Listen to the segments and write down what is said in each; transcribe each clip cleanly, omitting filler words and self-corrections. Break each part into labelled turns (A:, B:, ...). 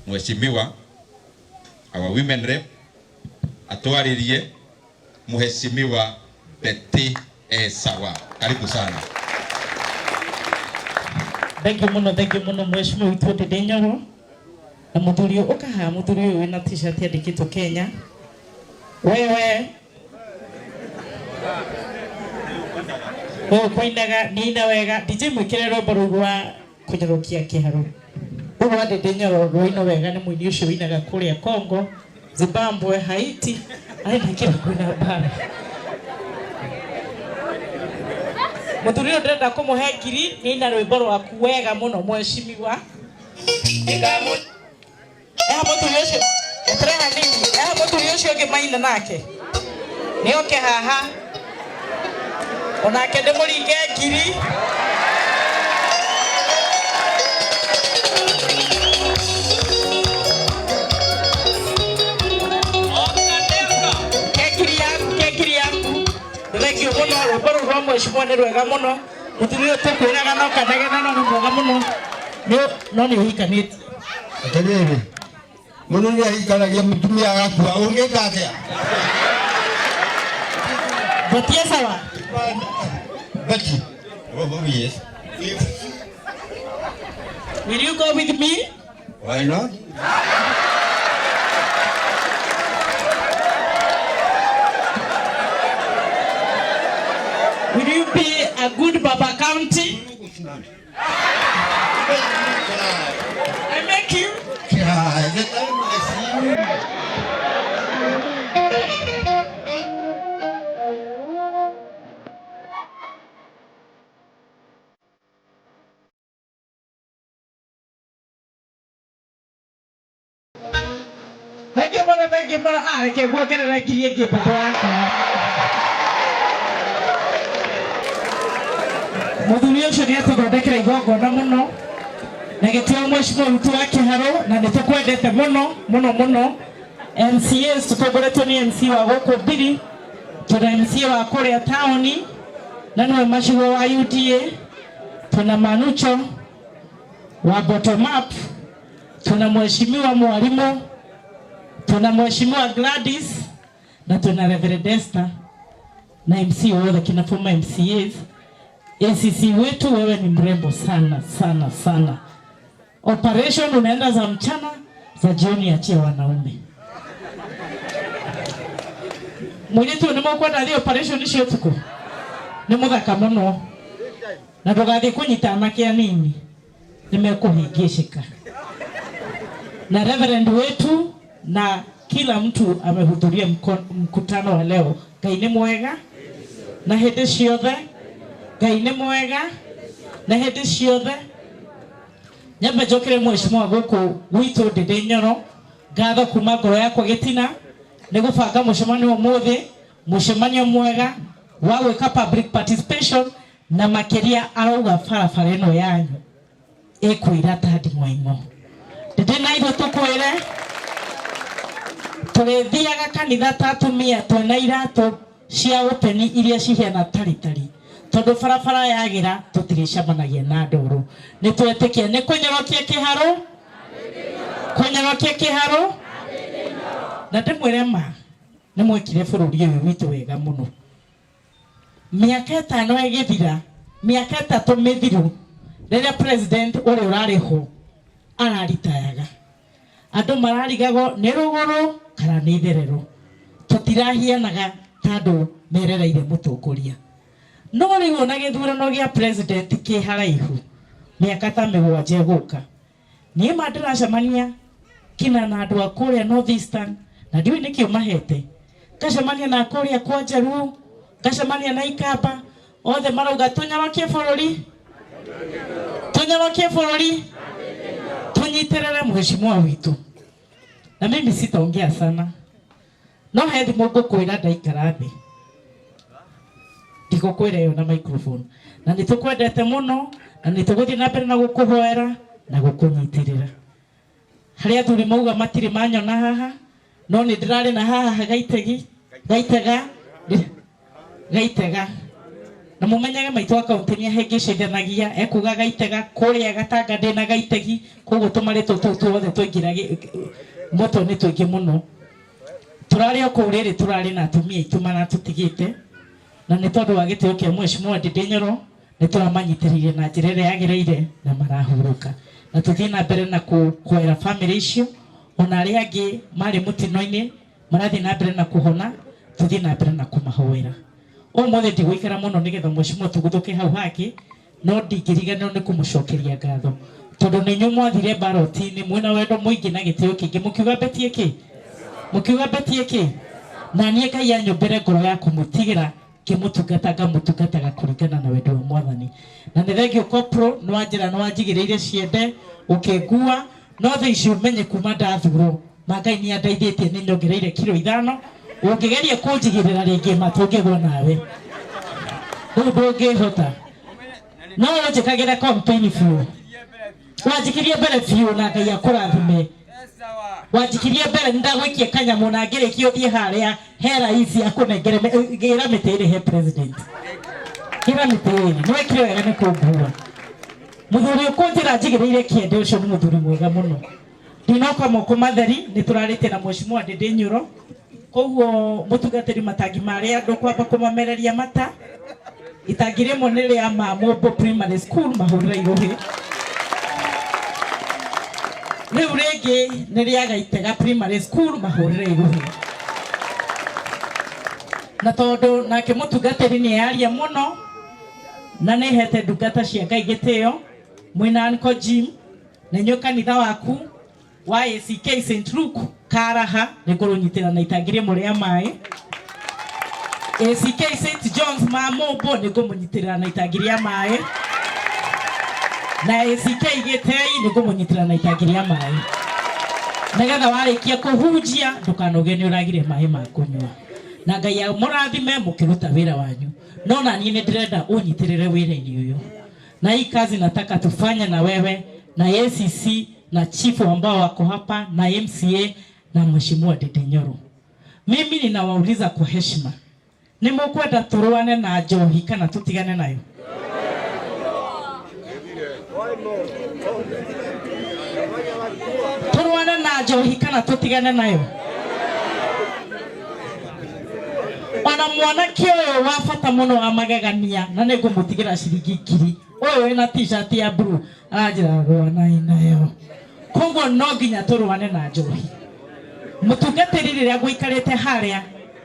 A: Mheshimiwa our women rep atwarĩrie Mheshimiwa Betty Esawa. Karibu sana.
B: Thank you muno, thank you muno mheshimiwa witũ Ndindi Nyoro na muthuri ũyũ ũka haha, muthuri ũyũ wĩna t-shirt yandĩkĩtwo Kenya. Wewe ũyũ kũinaga nĩaina wega. DJ mwĩkĩre rwĩmbo rũu rwa kũnyorokia kĩharo rũu rwa Ndindi Nyoro rwainwo wega nĩ mũini ũcio ũinaga kũrĩa Congo, Zimbabwe, Haiti, arĩ na kĩndũ kwĩna mbara. Muthuri ũyũ ndĩrenda kũmũhe ngiri nĩaina rwĩmbo rwaku wega mũno mheshimiwa. Eha mũthuri ũcio eterera hanini, eha mũthuri ũcio ũngĩ maina nake nĩoke haha onake ndĩmũringe ngiri. Kekiri yaku, kekiri yaku. Thank you mũno, rwĩmbo rũu rwa mheshimiwa nĩ rwega mũno. Mũthuri ũyũ tũkwĩraga no kanegene no nĩ mwega mũno. No nĩ ũhikanĩtie.
C: Atĩrĩrĩ, mũndũ nĩ ahikanagia mũtumia agakua, ũngĩka atĩa?
B: Betty Esawa.
C: Betty. Oh, oh, yes.
B: Will you go with me?
C: Why not?
B: Will you be a good Baba County? I make you.
C: Cry. The time I see you.
B: Thank you mũno, thank you mũno. Ah, reke nguongerere ngiri ĩngĩ mbũtũ yakwa. Mũthuri ũcio nĩ atũthondekera igongona mũno na gĩtĩo mheshimiwa witũ wa Kĩharũ, na nĩ tũkwendete mũno mũno mũno. MCAs tũtongoretio nĩ MC wa gũkũ Mbiri, tũna MCA wa kũrĩa taũni na nĩwe Macigwa wa UDA, tuna Manucho wa bottom up, tuna mheshimiwa Mwalimu, tuna mheshimiwa Gladys na tuna Reverend Esther na MC wote kina former MCAs. ACC wetu, wewe ni mrembo sana sana sana. Operation unaenda za mchana, za jioni achia wanaume. Mũirĩtu ũyũ nĩ mũkwenda thiĩ operation icio ũtukũ? Nĩ mũthaka mũno. Na ndũgathiĩ kũnyita anake anini, nĩ mekũhĩngĩcĩka. Na Reverend wetu na kila mtu amehudhuria mkutano wa leo. Ngai nĩ mwega na hĩndĩ ciothe. Ngai nĩ mwega na hĩndĩ ciothe. Nyambe njokere mheshimiwa gũkũ gwitũ Ndindi Nyoro, ngatho kuma ngoro yakwa gĩtina nĩ gũbanga mũcemanio ũmũthĩ, mũcemanio mwega wa gwĩka public participation, na makĩria arauga barabara ĩno yanyu ĩkwĩra ta nding'oing'o. Ndindi na ithuĩ tũkwĩre tũrĩthiaga kanitha ta atumia twĩna iratũ cia ũteni iria cihiana taritari, tondũ barabara yagĩra tũtirĩcemanagia na ndũrũ. Nĩ twetĩkia nĩ kũnyorokia kĩharũ, kũnyorokia kĩharũ, na ndĩmwĩre ma nĩ mwekire bũrũri ũyũ witũ wega mũno. Mĩaka ĩtano ĩgĩthira, mĩaka ĩtatũ mĩthiru, rĩrĩa president ũrĩa ũrarĩ ho araritayaga, andũ mararigagwo nĩ rũgũrũ kana nĩ itherero, tũtirahianaga ta andũ merereire mũtongoria. No rĩu ona gĩthurano gĩa president kĩ haraihu, mĩaka ta mĩgwanja ĩgũka, niĩ ma ndĩracemania kina na andũ a kũrĩa North Eastern, na ndiũĩ nĩkĩo mahete, ngacemania na kũrĩa kwa Njaruo, ngacemania na Ikamba, othe marauga tũnyorokie bũrũri, tũnyorokie bũrũri, tũnyitĩrĩre mheshimiwa witũ. Na mimi sitaongea sana, no he thimũ ngũkwĩra ndaikara thĩ, ndigũkwĩra ĩyo na microphone. Na nĩ tũkwendete mũno, na nĩ tũgũthiĩ na mbere na gũkũhoera na gũkũnyitĩrĩra. Harĩa athuri mauga matirĩ manyona haha, no nĩ ndĩrarĩ na haha Gaitegi, Gaitega, Gaitega. Na mumenyage maitũ wa kaunti nĩ ahĩngĩcithanagia ekuga gaitega kũrĩa gatanga ndĩna gaitegi koguo tũmarĩtwo tũu tuothe twaingĩra mũtwe nĩ tũingĩ mũno. Tũrarĩ o kũu rĩrĩ tũrarĩ na atumia aitũ maratũtigĩte na nĩ tondũ wa gĩtĩo kĩa Mheshimiwa Ndindi Nyoro nĩ tũramanyitĩrĩire na njĩra ĩrĩa yagĩrĩire na marahurũka. Na tũthiĩ na mbere na kwera bamĩrĩ icio ona arĩa angĩ marĩ mũtino-inĩ marathiĩ na mbere na kũhona, tũthiĩ na mbere na kũmahoera. Ũmũthĩ ndigũikara mũno nĩgetha mheshimiwa tũguthũke hau hangĩ, no ndingĩriganĩrwo nĩ kũmũcokeria ngatho tondũ nĩ inyuĩ mwathire baroti-inĩ mwĩna wendo mũingĩ na gĩtĩo kĩingĩ mũkiuga mbetie kĩ, mũkiuga mbetie kĩ, na niĩ Ngai anyũmbĩre ngoro ya kũmũtigĩra ngĩmũtungata ngamũtungataga kũringana na wendo wa Mwathani. Na nĩ thengio Kopro nĩ wanjĩra nĩ wanjigĩrĩire ciende ũkĩngua, no thaa ici ũmenye kuma ndathurwo ma Ngai nĩ andeithĩtie nĩ nyongereire kiro 5. Ũngĩgeria kũnjigĩrĩra rĩngĩ ma tũngĩgwa nawe rĩu ndũngĩhota, no ũnjĩkagĩre campaign biũ, wanjikirie mbere biũ na Ngai akũrathime. Wanjikirie mbere nĩ ndagũikia kanyamũ na ngĩrĩkia ũthiĩ harĩa he rais akũnengere gĩra mĩtĩ ĩrĩ he president, gĩra mĩtĩ ĩrĩ. Nĩ wekire wega nĩ kũngua. Mũthuri ũkũnjĩra njigĩrĩire kĩende ũcio nĩ mũthuri mwega mũno. Ndinoka moko matheri nĩ tũrarĩtie na Mheshimiwa Ndindi Nyoro, koguo mũtungatĩri matangi marĩa ndũkwamba kũmamereria mata. Itangi rĩmwe nĩ rĩa Mamũmbũ Primary School mahũrĩra irũhĩ, rĩu rĩngĩ nĩ rĩa Gaitega Primary School mahũrĩra irũhĩ. Na tondũ nake mũtungatĩri nĩ yaria mũno na nĩ hete ndungata cia Ngai gĩtĩo mwĩna Uncle Jim na inyuĩ kanitha waku wa ACK St Luke Karaha nĩ ngũrũnyitĩra na itangi rĩmwe rĩa maĩ. ACK St John's Mamũmbũ nĩ ngũmũnyitĩrĩra na itangi rĩa maĩ, na ACK Gĩtei nĩ ngũmũnyitĩrĩra na itangi rĩa maĩ, nĩgetha warĩkia kũhunjia ndũkanoge nĩ ũragire maĩ ma kũnyua. Na Ngai amũrathime mũkĩruta wĩra wanyu. No na niĩ nĩ ndĩrenda ũnyitĩrĩre wĩra-inĩ ũyũ, na hii kazi nataka tufanye na wewe na ACC na chifu ambao wako hapa na MCA na Mheshimiwa Ndindi Nyoro. Mimi ninawauliza kwa heshima, nĩ mũkwenda tũrũane na njohi kana tũtigane nayo? Tũrũane na njohi kana tũtigane nayo? Ona mwanake ũyũ wa bata mũno wa magegania na nĩ ngũmũtigĩra ciringi 1000, ũyũ wĩna t-shirt ya blue aranjĩra rũanai nayo. Koguo no nginya tũrũane na njohi. Mũtungatĩri rĩrĩa ngũikarĩte harĩa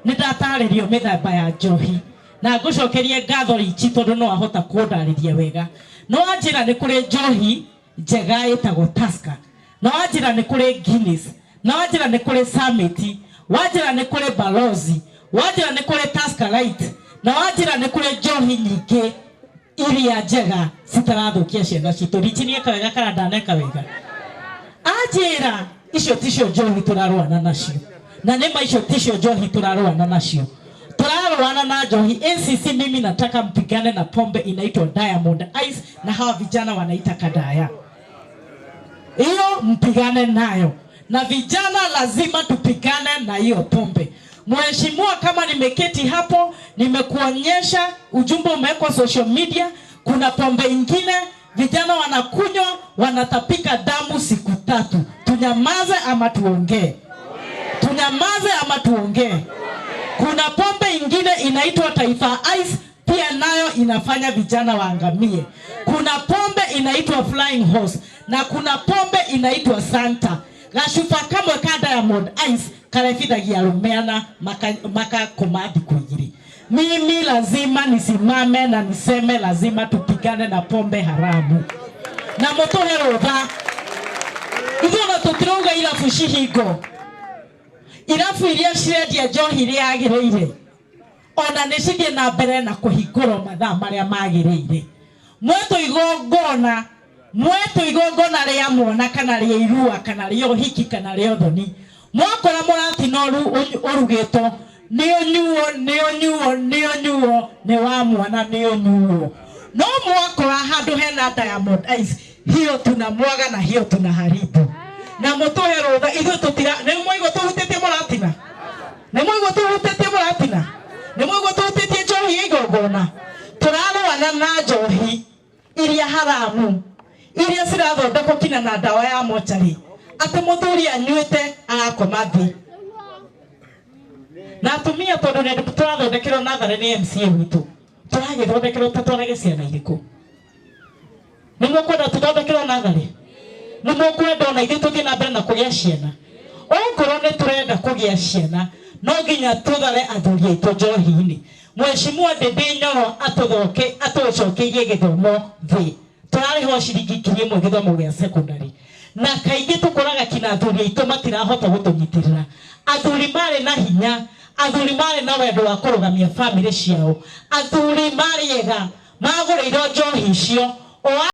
B: nĩ ndatarĩrio mĩthemba ya njohi na ngũcokerie ngatho Richi tondũ no ahota kũndarĩria wega. No anjĩra nĩ kũrĩ njohi njega ĩtagwo Tusker, na wanjĩra nĩ kũrĩ Guinness, na wanjĩra nĩ kũrĩ Summit, wanjĩra nĩ kũrĩ Balozi, wanjĩra nĩ kũrĩ Tusker Light, na wanjĩra nĩ kũrĩ njohi nyingĩ iria njega citarathũkia ciana citũ. Richi nĩ eka wega kana ndaneka wega? Anjĩra icio ticio njohi tũrarũana nacio, na nĩ ma icio ticio njohi tũrarũana nacio. Tũrarũana na njohi. ACC, mimi nataka mpigane na pombe inaitwa Diamond Ice, na hawa vijana wanaita Kadaya. Hiyo mpigane nayo, na vijana lazima tupigane na hiyo pombe. Mheshimiwa, kama nimeketi hapo nimekuonyesha ujumbe umewekwa social media, kuna pombe ingine vijana wanakunywa wanatapika damu siku 3. Tunyamaze ama tuongee? Tunyamaze ama tuongee? Kuna pombe ingine inaitwa Taifa Ice, pia nayo inafanya vijana waangamie. Kuna pombe inaitwa Flying Horse na kuna pombe inaitwa Santa. Gacuba kamwe ka Diamond Ice karebithagia arũme ana makakoma thikũ igĩrĩ. Mimi lazima nisimame na niseme lazima tupigane na pombe haramu. Na mũtũhe rũtha. Ithuĩ ona tũtirauga irabu cihingo. Irabu iria cirendia njohi iria yagĩrĩire ona nĩ cithiĩ na mbere na kũhingũrwo mathaa marĩa magĩrĩire. Mwetwo igongona, mwetwo igongona rĩa mwana kana rĩa irua kana rĩa ũhiki kana rĩa ũthoni, mwakora mũratina ũrugĩtwo nĩ ũnyuo, nĩ ũnyuo, nĩ ũnyuo, nĩ wa mwana nĩ ũnyuo. No mwakora handũ hena Diamond Ice, hiyo tunamwaga na hiyo tunaharibu. Na mũtũhe rũtha, ithuĩ tũtira, nĩ mwaigua tũhutĩtie mũratina? Nĩ mwaigua tũhutĩtie mũratina? Nĩ mwaigua tũhutĩtie njohi ya igongona? Tũrarũana Na njohi iria haramu iria cirathondekwo kinya na ndawa ya mocarĩ, atĩ mũthuri anyuĩte agakoma thĩ na atumia, tondũ nĩ tũrathondekerwo natharĩ nĩ MCA witũ, tũragĩthondekerwo tũtwarage ciana irĩkũ? Nĩ mũkwenda tũthondekerwo natharĩ? Nĩ mũkwenda ona ithuĩ tũthiĩ na mbere na kũgĩa ciana? Okorwo nĩ tũrenda kũgĩa ciana, no nginya tũthare athuri aitũ njohi-inĩ. Mheshimiwa Ndindi Nyoro atũthoke atũcokeirie gĩthomo thĩ. Tũrarĩhwo ciringi 1000 gĩthomo gĩa secondary, na kaingĩ tũkoraga kina athuri aitũ matirahota gũtũnyitĩrĩra. Athuri marĩ na hinya, athuri marĩ na wendo wa kũrũgamia bamĩrĩ ciao, athuri marĩ ega magũrĩirwo njohi icio o.